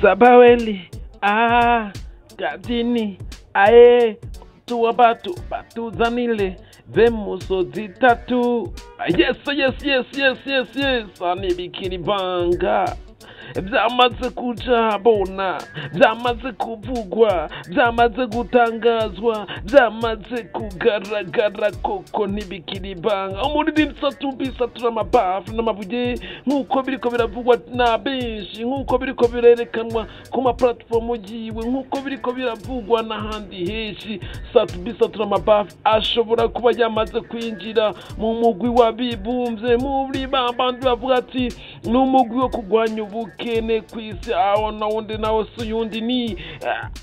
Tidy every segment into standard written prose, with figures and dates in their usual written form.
Sabaweli ah Kadini ae tuwabatu batuzanile vemuso zitatu. Yes yes yes yes yes yes, anibikiri banga byamaze kuja bona, byamaze kuvugwa, byamaze gutangazwa, byamaze kugaragara koko ntibikiri banga. Umuririmbyi Sat-B Satura Mabafu n'amabuye, nk'uko biriko biravugwa na benshi, nk'uko biriko birerekanwa ku ma platform yiwe, nk'uko biriko biravugwa n'ahandi henshi, Sat-B Satura Mabafu ashobora kuba yamaze kwinjira mu mugwi w'abibumvye, muri ba bandi bavuga ati ni umugwi wo kurwanya ubukene kw'isi. Aho nawundi nawe si uyundi ni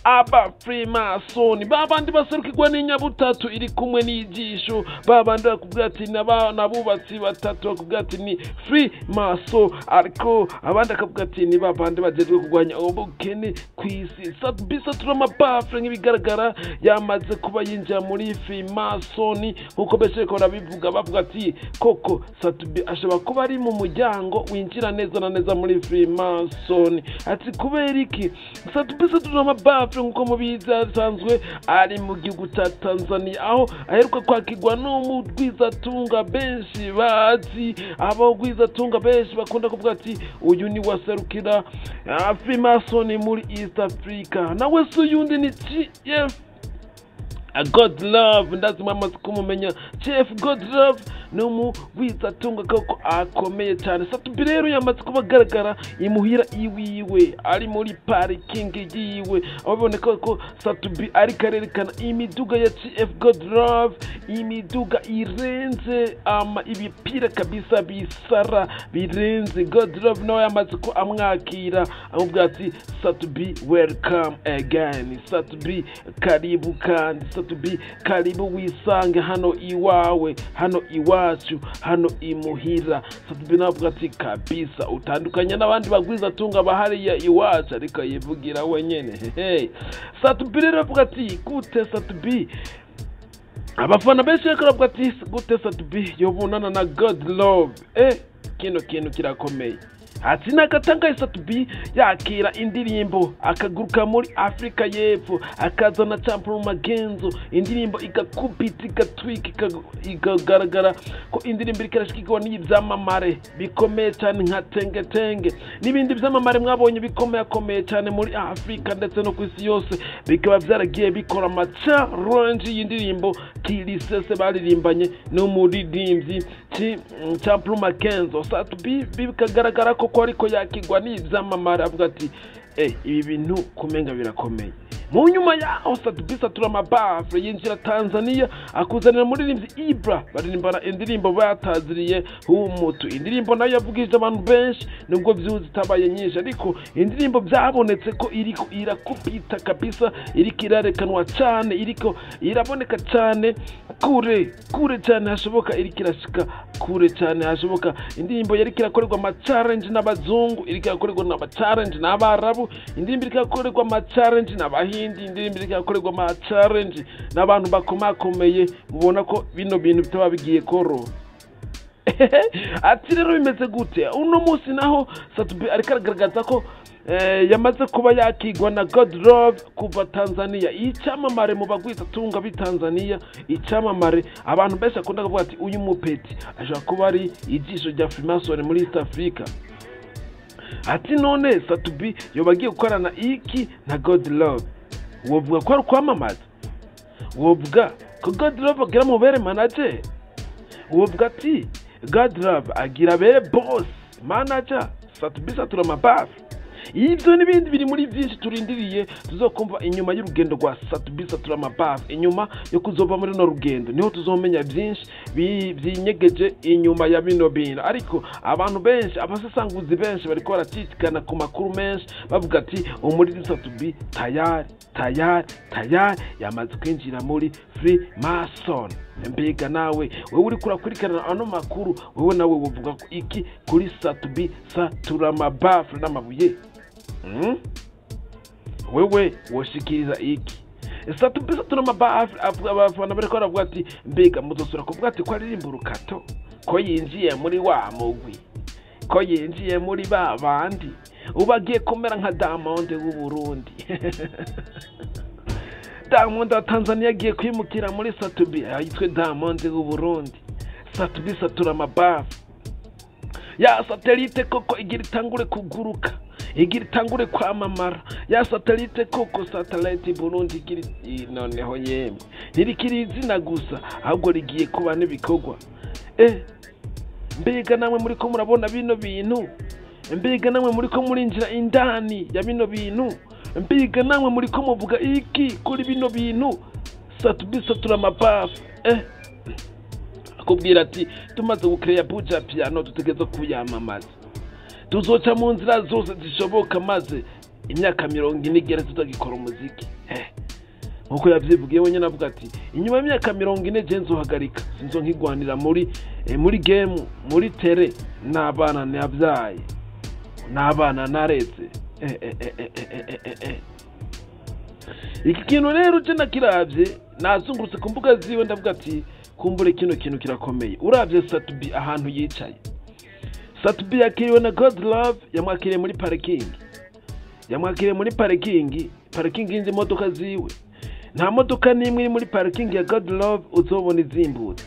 aba Freemason, babandi baserukirwa n'inyabutatu iri kumwe n'ijisho, babandi bakubwira ati n'abubatsi batatu bakubwira ati ni Freemason, ariko abandi akavuga ati ni babandi bajejwe kurwanya ubukene kw'isi. Sat-B Satura Mabafu nk'ibigaragara yamaze kuba yinjira muri Freemason, nkuko benshi bariko barabivuga, bavuga ati koko Sat-B ashobora kuba ari mu muryango winjira neza na neza muri Freemason. Ati kubera iki? Sat-B Satura Mabafu nkuko mubizi asanzwe ari mu gihugu ca Tanzania, aho aheruka kwakirwa n'umugwizatunga benshi bazi, abagwizatunga benshi bakunda kuvuga ati uyu ni waserukira Freemason muri East Africa, nawe si uyundi ni GF God Love. Ndazi mwamaze kumumenya, Chef God Love ni umugwizatunga koko akomeye cyane. Sat-B rero yamaze kuba agaragara imuhira iwiwe, ari muri parikingi yiwe, aho biboneka ko Sat-B ariko arerekana imiduga ya Chef God Love, imiduga irenze ama ibipira kabisa bisara birenze. God Love nawe yamaze ko amwakira, amubwira ati Sat-B welcome again, Sat-B karibu kandi, Sat-B karibu wisange hano iwawe, hano iwacu, hano imuhira. Sat-B nawe avuga ati kabisa utandukanye n'abandi bagwizatunga bahariya iwacu, ariko yivugira wenyene. Hey, Sat-B rero avuga ati gute Sat-B, abafana benshi bariko baravuga ati gute Sat-B yobonana na God Love, kino kintu kirakomeye. Ati nagatangaye Sat-B yakira indirimbo akaguruka muri Afrika y'Epfo akazana Champion Magenzo, indirimbo igakubita igatwika, ikagaragara ko indirimbo iriko irashikirwa n'ivyamamare bikomeye cyane nka Tenge Tenge n'ibindi vyamamare mwabonye bikomeye akomeye cyane muri Afrika ndetse no ku isi yose, bikaba vyaragiye bikora ama challenge y'indirimbo Kirisese baririmbanye n'umuririmbyi Champion Magenzo. Sat-B bikagaragara ko ariko yakigwa n'ivyamamare, avuga ati ibi bintu kumenga birakomeye. Mu nyuma yaho Sat-B Satura Mabafu yinjira Tanzania akuzanira umuririmbyi Ibra, baririmbana indirimbo bataziriye Humutu, indirimbo nayo yavugije abantu benshi nubwo views zitabaye nyinshi, ariko indirimbo byabonetse ko iriko irakupita kabisa, iriko irarekanwa cyane, iriko iraboneka cyane kure kure cyane hashoboka, iriko irashika kure cyane hashoboka. Indirimbo yariko irakorerwa ama challenge n'abazungu, iriko irakorerwa n'ama challenge n'abarabu, indirimbo iriko irakorerwa ama challenge n'abahindi, indirimbo iriko irakorerwa ama challenge n'abantu bakomakomeye. Mubona ko bino bintu bitaba bigiye koroha. Ati rero bimeze gute uno munsi naho Sat-B ariko aragaragaza ko yamaze kuba yakigwa na God Love kuva Tanzania, icyamamare mu bagwizatunga b'i Tanzania, icyamamare abantu benshi akunda kuvuga ati uyu mupeti ashobora kuba ari ijisho rya Freemason muri East Africa. Ati none Sat-B yoba agiye gukorana iki na God Love? Wovuga ko ari ukwamamaza? Wovuga ko God Love agira mubere manager? Wovuga ati God Love agira bere boss manager Sat-B Satura Mabafu? Ibyo n'ibindi biri muri byinshi turindiriye tuzokumva inyuma y'urugendo rwa Sat-B Satura Mabafu. Inyuma yo kuzova muri runo rugendo niho tuzomenya byinshi byinyegeje inyuma ya bino bintu. Ariko abantu benshi, abasesanguzi benshi bariko baracicikana ku makuru menshi bavuga ati umuririmbyi Sat-B tayari tayari tayari yamaze kwinjira muri Freemason. Mbega nawe wewe uriko urakurikirana ano makuru, wewe nawe wovuga ko iki kuri Sat-B Satura Mabafu n'amabuye? Wewe woshikiriza iki? Sat-B Satura Mabafu, abafana bariko baravuga ati mbega muzosura kuvuga ati ko aririmba urukato, ko yinjiye muri wa mugwi, ko yinjiye muri ba bandi. Ubu agiye kumera nka Diamond w'u Burundi. Diamond wa Tanzania agiye kwimukira muri Sat-B, yitwe Diamond w'u Burundi. Sat-B satura amabafu ya satellite koko igira itangure kuguruka, igira itangure kwamamara. Ya satellite koko, satellite Burundi igira noneho yemwe ntirikiri izina gusa, ahubwo rigiye kuba n'ibikorwa. Mbega namwe muri ko murabona bino bintu? Mbega namwe muri ko murinjira indani ya bino bintu? Mbega namwe muri ko muvuga iki kuri bino bintu? Sat-B satura amabafu. Akubwira ati tumaze gukereya Buja Piano, dutegereza kuyamamaza, tuzoca mu nzira zose zishoboka, maze imyaka 40 igere tutagikora umuziki. Nkuko yavyivugiye wenyine, avuga ati inyuma y'imyaka 40 je nzohagarika, sinzo nkigwanira muri game, muri tele n'abana nabyaye n'abana nareze. Iki kintu rero je nakiravye, nazungurutse ku mbuga ziwe, ndavuga ati kumbure kino kintu kirakomeye. Uravye Sat-B ahantu yicaye, Sat-B yakiriwe na God Love, yamwakiriye muri parking, yamwakiriye muri parking, parking y'inzi modoka ziwe. Nta modoka n'imwe iri muri parking ya God Love uzobona izimbutse.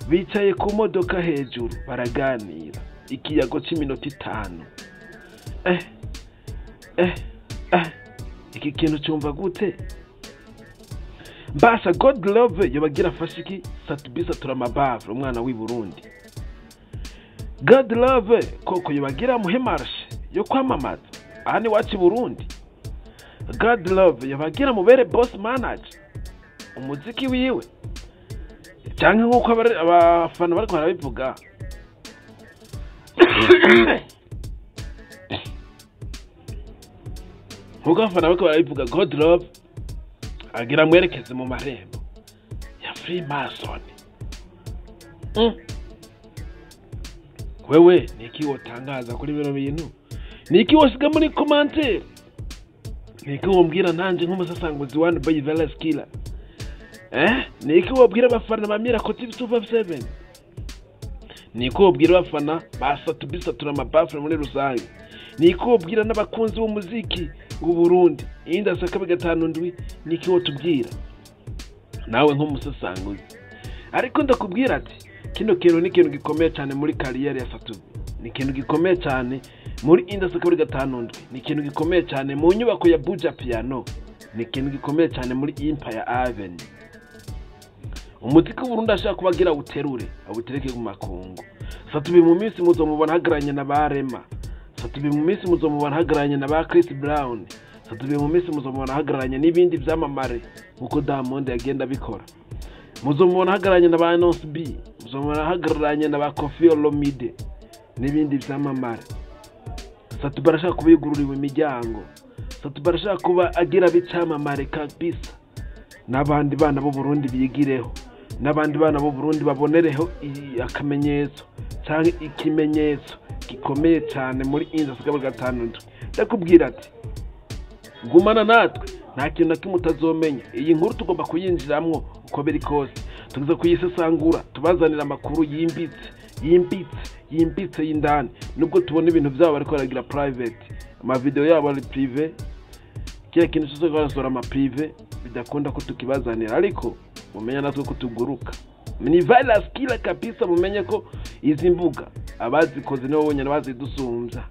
Bicaye ku modoka hejuru baraganira ikiyago c'iminota 5. Iki kintu cyumva gute? Mbasha God Love yobagira afashe iki Sat-B satura amabavure, umwana w'i Burundi? God Love koko yobagira muhe marché yo kwamamaza aha ni iwacu i Burundi? God Love yobagira mubere boss manager umuziki wiwe, cyangwa nk'uko abafana bariko barabivuga, nk'uko abafana bariko barabivuga, God Love agira mwerekeze mu marembo ya Freemason? Wewe niki wotangaza kuri bino bintu? Niki wosiga muri commentaire? Niki wombwira nanje nk'umusasanguzi one by Velas Killer? Niki wobwira abafana ba Miracle TV 257? Niki wobwira abafana ba Sat-B satura amabafure muri rusange? Niki wobwira n'abakunzi b'umuziki w'u Burundi iyindi sakabe 57? Niki wotubwira nawe nk'umusasanguzi? Ariko ndakubwira ati kino kintu ni ikintu gikomeye cyane muri carrière ya Sat-B, ni ikintu gikomeye cyane muri Indus kabiri 57, ni ikintu gikomeye cyane mu nyubako ya Buja Piano, ni ikintu gikomeye cyane muri Empire Avenue. Umuziki w'u Burundi ashaka kubagira uterure awutereke mu makungu. Sat-B mu minsi muzomubona hagaranye na ba Rema. Sat-B mu minsi muzomubona hagaranye na ba Chris Brown. Sat-B mu minsi muzomubona hagaranye n'ibindi byamamare nkuko Diamond yagenda abikora. Muzomubona hagaranye na ba Innoss'B, muzomubona hagaranye na ba Koffi Olomide n'ibindi byamamare. Sat-B arashaka kuba yugururiwe imiryango. Sat-B arashaka kuba agira bicamamare kabisa, n'abandi bana b'u Burundi bigireho, n'abandi bana b'u Burundi babonereho akamenyetso cyangwa ikimenyetso gikomeye cyane muri Indus kabiri 57. Ndakubwira ati gumana natwe, nta kintu na kimwe utazomenya. Iyi nkuru tugomba kuyinjiramwo uko biri kose, tuza kuyisesangura, tubazanira amakuru yimbitse, yimbitse, yimbitse y'indani. Nubwo tubona ibintu byabo bariko baragira private, amavideo yabo ari privé, kila kintu cyose barasohora ama privé, bidakunda ko tukibazanira, ariko mumenya natwe ko tuguruka. Ni virus killer kabisa. Mumenye ko izi mbuga abazikoze nibo bonyine bazidusumbya.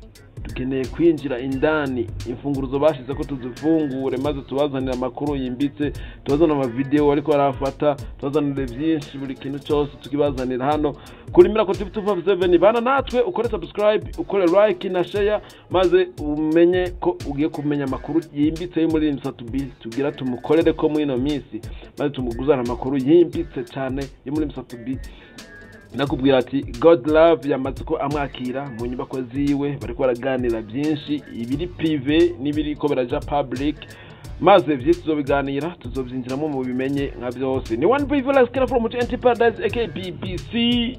Dukeneye kwinjira indani, imfunguruzo bashize ko tuzifungure, maze tubazanire amakuru yimbitse, tubazanire amavideo ariko barafata, tubazanire byinshi, buri kintu cyose tukibazanira hano kuri Miracle TV 257. Bana natwe, ukore subscribe, ukore like na share, maze umenye ko ugiye kumenya amakuru yimbitse yo muri Sat-B. Tugira tumukorere ko muri ino minsi, maze tumuguzana amakuru yimbitse cyane yo muri Sat-B. Nakubwira ati God Love yamaze ko amwakira mu nyubako ziwe, bariko baraganira byinshi, ibiri privé n'ibiri ko biraja public, maze vyinshi tuzobiganira, tuzobyinjiramo mu bimenye nka byose. Ni one boy Velas Killer from TNT Paradise aka BBC,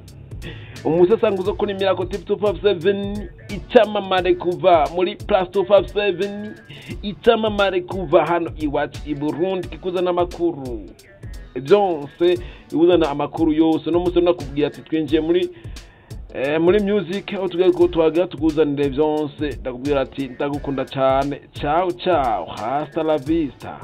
umusasanguzo kuri Miracle TV 257, icyamamare kuva muri plus 257, icyamamare kuva hano iwacu i Burundi, kikuzana amakuru byonse, iwuzana amakuru yose. No musore nakubwiye ati twinjiye muri Muri music aho tugiye twagira tukuzanire vyonse. Ndakubwira ati ndagukunda cyane. Ciao ciao, hasta la vista.